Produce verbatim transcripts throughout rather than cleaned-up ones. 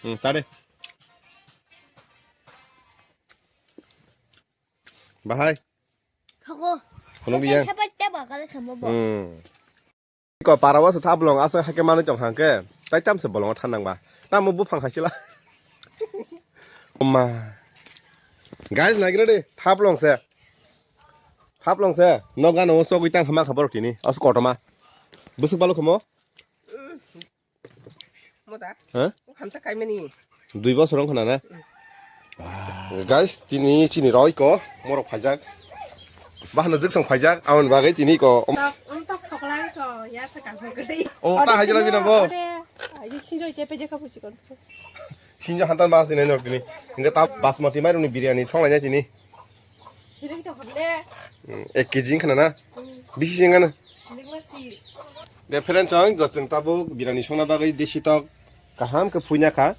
Hmm, sade. Bahai. Hako. Kono biya. Sapat te bakal sama bo. Hmm. Ko para wasa thaplong asa hake manwi tong hangke. Tai tam se bolong thanang ba. Tamo buphang hasila. Oma. Guys, nagire de thaplong se. Thaplong se. No gano sogwi tang khama khabar tini. As kotoma. Busuk balu khamo. Mota. Ha? Hamsa kaimani. Dui bosor wng khna na? Guys, tini chini roi ko morok phaijak. Bahno jwk song phaijak, amon bagwi tini ko. Tok, um, tok thoklai ko, ya sa kang hokri. O, ta hajila bina bo. Ore, ai, sinjo je peje ka phuchi kon. Sinjo hantan mas ni nok tini. Inga ta basmati mairung ni biryani song lai tini. Hiring to hole. Hmm, ek kg wng khna na? Hmm. Bisi se wng khna? Hiring masi. De friends, ang go chwng tabuk birani songna bagwi desi tok kaham khe phuina kha.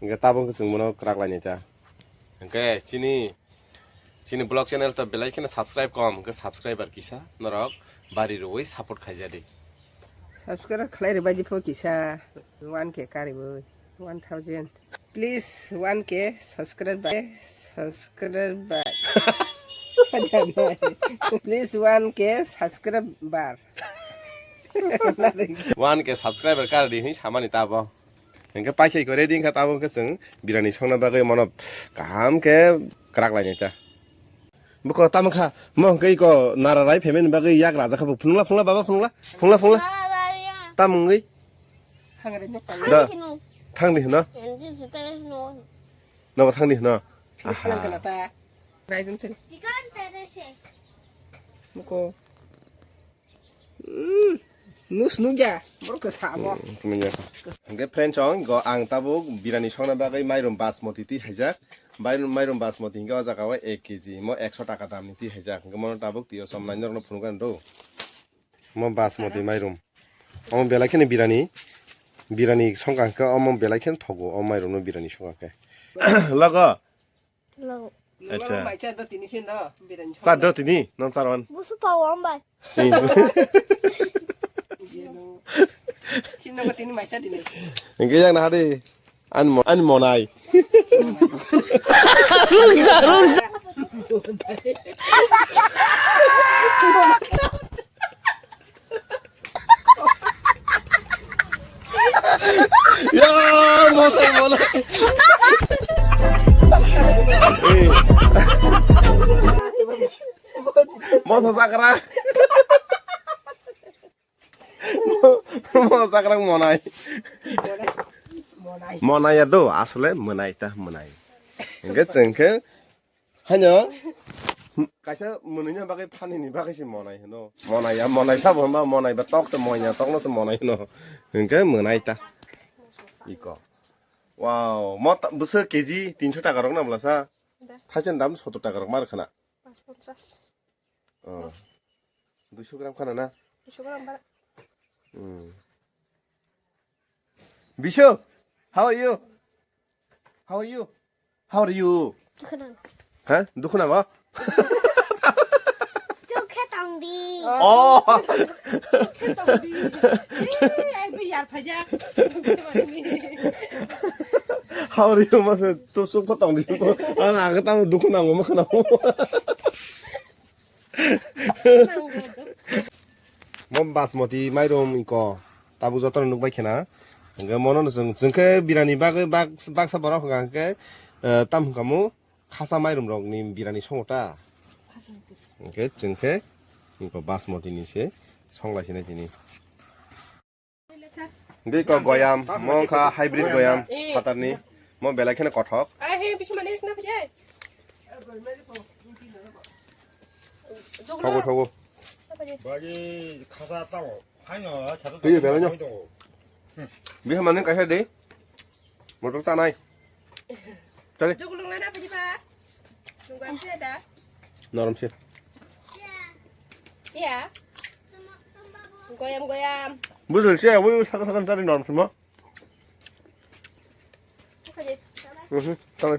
Hingke tabuk khe chwng bono kwrak lainai ta. Hingke chini, chini vlog channel to belai kheno subscribe kom, hingke subscriber kisa norok bari rwui support khaijadi. Subscribe khlai rwbaidi pho kisa one K karibui, one thousand. Please one K subscribe bar. Subscribe bar. Please one K subscribe bar. One K subscriber kar di hin samani tabo. Hingke paikhe ko ready hingke tabo hingke chwng birani songna bagwi mono kaham khe kwrak lainai ta. Buko tamo kha mo hingke iko nara rai phaimani bagwi yak raja kha bo phunukla phunukla baba phunukla phunukla phunukla. Tamo wngwi. Thangri nok tang. Da. Thangri hino. Thangri hino. Nobo thangri hino. Aha. Thangri hino ta. Raidun thangri. Chicken terese. Muko. Mm. Nus nugya. Borok kwsa abo. Hingke friends, ang go ang tabuk birani songna bagwi mairum basmati twi haijak. Mairum, mairum basmati hingke o jaga o ek kg mo ekso taka damni twi haijak. Hingke mono tabuk twi o som nai norokno phunukgwi ang do. Mo basmati mairum. Omo belai kheno birani, birani songkha hwnkhe omo belai kheno thogo o mairum no birani songkha khe. Logo. Logo. Acha. Maisa do tini sin do birani songkha. Sa do tini, non sarwan. Busu pawo ambai. Sin do tini maisa tini. Hingke yang na hadi. Ani mo-, ani monai. Ya, monai, monai. Eh. Moso sakra. Mo chakrang monai. Monai. Monai ya do, asole monai ta monai. Hingke chwng khe haino kaisa mwnwini bagwi phanini bagwi se monai hino. Monai ya, monai sabo hwnba monai ba tok se moina tokno se monai hino. Hingke monai ta. Iko. Wow, mo ta-, bwswk K G tinso taka rok na bwlasa? Da. Thaisen dam sottor taka rok mar khana. Pas ponchas. Oh. Duiso gram khana na? Duiso gram bara. Hmm. Bishu, how are you? How are you? How are you? Dukhu nang. Ha? Dukhu nango? Chuk khe tong di. Oh. Chuk khe tong di. Eh, ai bi yar phajak. How are you? Masa tu suk khe tong di. Ana aga tamo dukhu nango ma khana. Mo basmati mairum iko tabuk jotono nukbai khena. Hingke mono no chwng, chwng khe birani bagwi bak-, baksa borok hwnka hwnkhe, eh, tam hwnka mo khasa mairum rokni birani songo ta. Hingke chwng khe iko basmati ni se songlai sinai tini. Hingke iko goyam, mo wngkha hybrid goyam, phatarni, mo belai kheno kothok. Ai, he, bisu mani na phai. Thogo, thogo. Bagi khasa tao. Haino, khata tao. Twi belai no. Bisu mani kaisa de. Motor chanai. Chale. Jogulung lana padi ba. Jogulung se da. Norom se. Sia. Goyam goyam. Bujul se, wi sakam sakam chari norom se mo. Kaje. Mhm. Chale.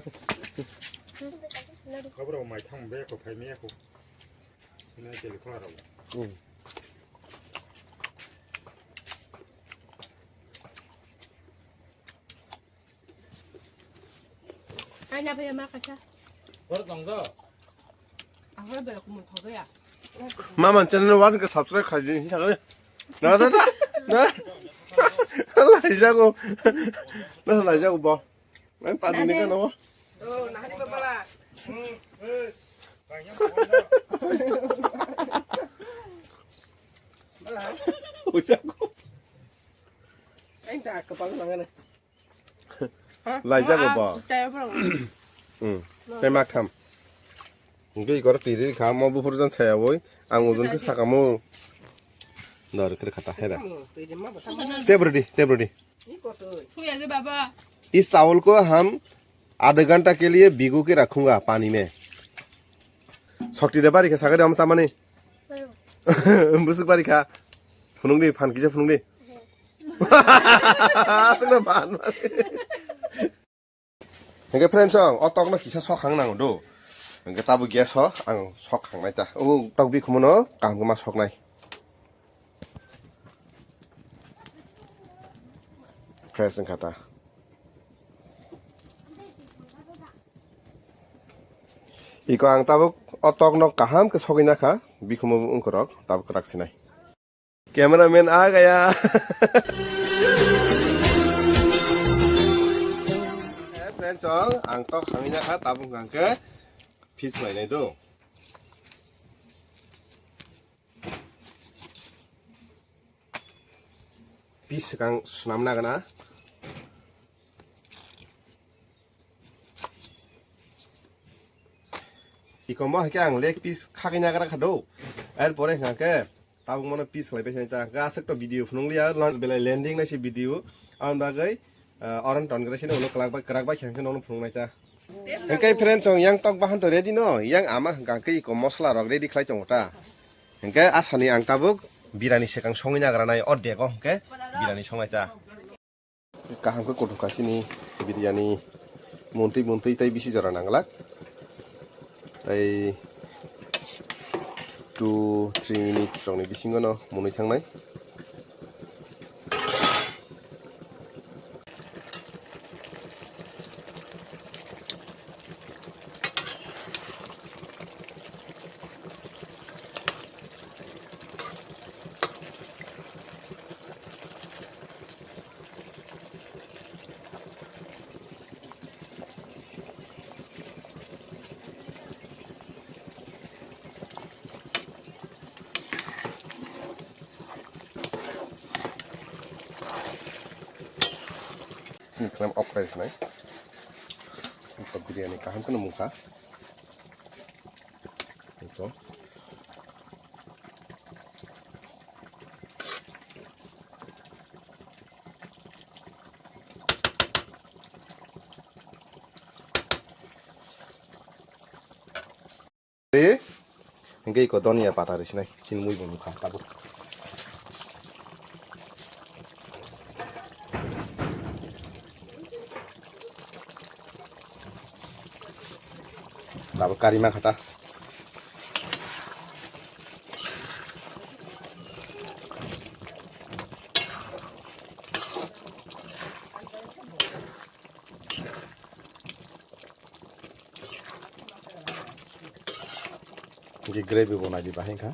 Kabro mai thang be ko phai me ko. Ina chele ko aro. Mm. Ai na bhaiya ma kaisa. Bor tong do. Ahora bela kumun thoga ya. Mama channel wan ke subscribe khai din sakare. Na na na. Na. Lai jago. Na lai jago bo. Nang pani ni kano. Oh, nahari babala. Ujago. Ai ta kapal nangana. Lai jago bo. Hmm. Tei mak tham. Hingke ikor tiri kha mo buphur jan saya boi. Ang ujun ke sakamo. Dor kre khata hera. Tebrodi, tebrodi. Iss, चावल को हम आधा घंटा के लिए भिगो के रखूंगा पानी में। Sokti de bari khe sakari am samani. Busuk bari kha. Phunung di, phan kisa phunung di. Aswkno phan. Hingke friends, ang o tokno kisa sok hang nango do. Hingke tabuk gas o ang sok hang nai ta. O tok bi khumuno kaham khe ma sok nai. Fresh wngkha ta. Iko ang tabuk o tokno kaham khe sogwi nakha, bikhumo wngkorok tabuk kwrak sinai. Cameraman आ गया। Eh, friends, ang tok hangwi nakha, tabuk hwnkha khe fish lainai do. Piece swkang swnam nagana. Ikomo hai khe ang leg piece khagwi nagra kha do. Er pore hwnkha khe tabuk mano piece khlai bai sai ta. Hwnkhe aswk to video phunuk liya, lan-, belai landing nai se video. Aboni bagwi, ah, oran ton gra sini ulo kwlak bai, kwrak bai khe hwnkhe nono phunuk nai ta. Hwnkhe friends, chwng yang tok bahan to ready no, yang ama hwnkha khe iko mosla rok ready khlai tongo ta. Hwnkhe asani ang tabuk birani swkang songwi nagra nai, o dego hwnkhe birani songnai ta. Kaham khe kuthuk kha chini biryani, muntwi muntwi tei bisi jora nanglak. Tei two three minutes rokni bisingo no mwnwi thangnai. Sini khlai off khlai sinai. Iko biryani kaham kheno mungkha. Iko. Re, hingke iko donia pata rwsinai, chini mui bo nukha tabuk. Tabuk karima khata. Hingke gravy bo nai di bahai wngkha.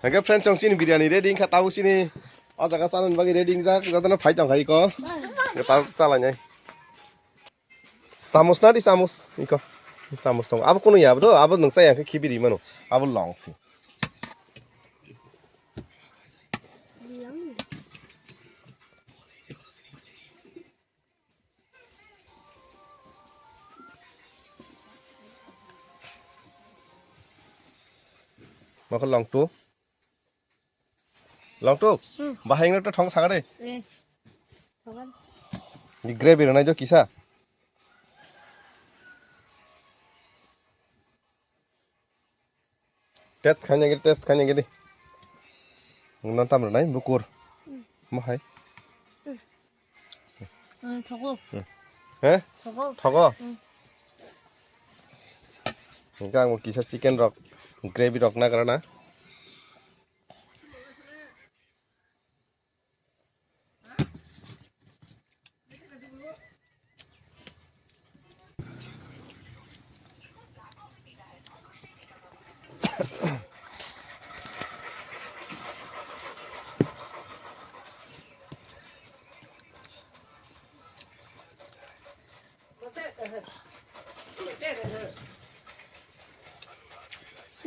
Hingke friends, chwng chini biryani ready wngkha, tabuk chini o jaga chanani bagwi ready wngjak, jotono phai tongkha iko. Tabuk chalainai. Chamus nadi chamus, iko. Chamus tongo. Abo kunu ya, abo do, abo nwng chaya khe khibiri mano. Abo long si. Mokol long tu. Long tu. Hmm. Bahai ngno to thong sagade. Eh. Thogan. Di gravy rwnai jo kisa. Test khaina gidi, test khaina gidi. Nang tam rwnai bukur. Hmm. Mo hai. Hmm. Hmm, thogo. Hmm. He? Thogo. Thogo? Hmm. Hingke ang kisa chicken rok, gravy rok nagra na.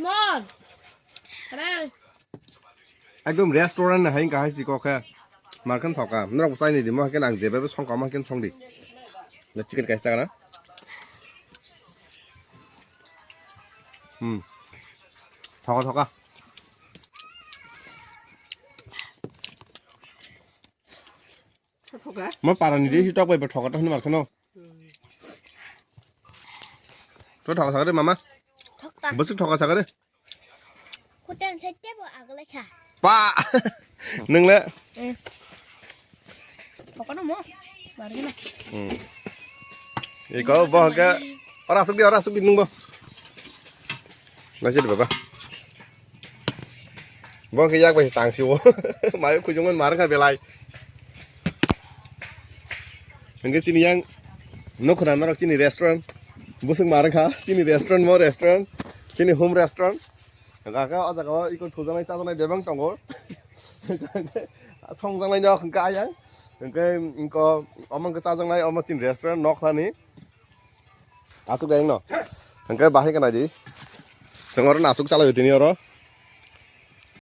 Mon. Are. Ekdom restaurant ni hai wngkha hai si kok khe. Mar khe thok kha. Norok bo chai ni di mo hai khe ang jeba bo song kha mo hai khe song di. Na chicken kaisa na. Hmm. Thok kha thok kha. Thoka. Mo para ni di si tok bai bo thok kha ta hwnwi mar khe no. To thok kha sa kha de mama. Thok kha. Bo si thok kha sa kha de. Khutan sette bo agalai kha. Pa! Nung le? Eh. Pokokno mo. Bargina. Hmm. Iko bo hangke. Ora asuk di, ora asuk di nung bo. Nasi di baba. Bo hangke yak bai tang si o. Mayo kujungan mar kha belai. Hingke chini yang nukho na norok chini restaurant. Busuk mar kha chini restaurant mo restaurant. Chini home restaurant. Hingke o jaga o iko thujaknai chajaknai bebak tongo. Songjaknai nok hingke ayang. Hingke iko omo hingke chajaknai omo chini restaurant nok hani. Asuk ayang no. Hingke bahai khe nai di. Sengoro nasuk chalai tini oro.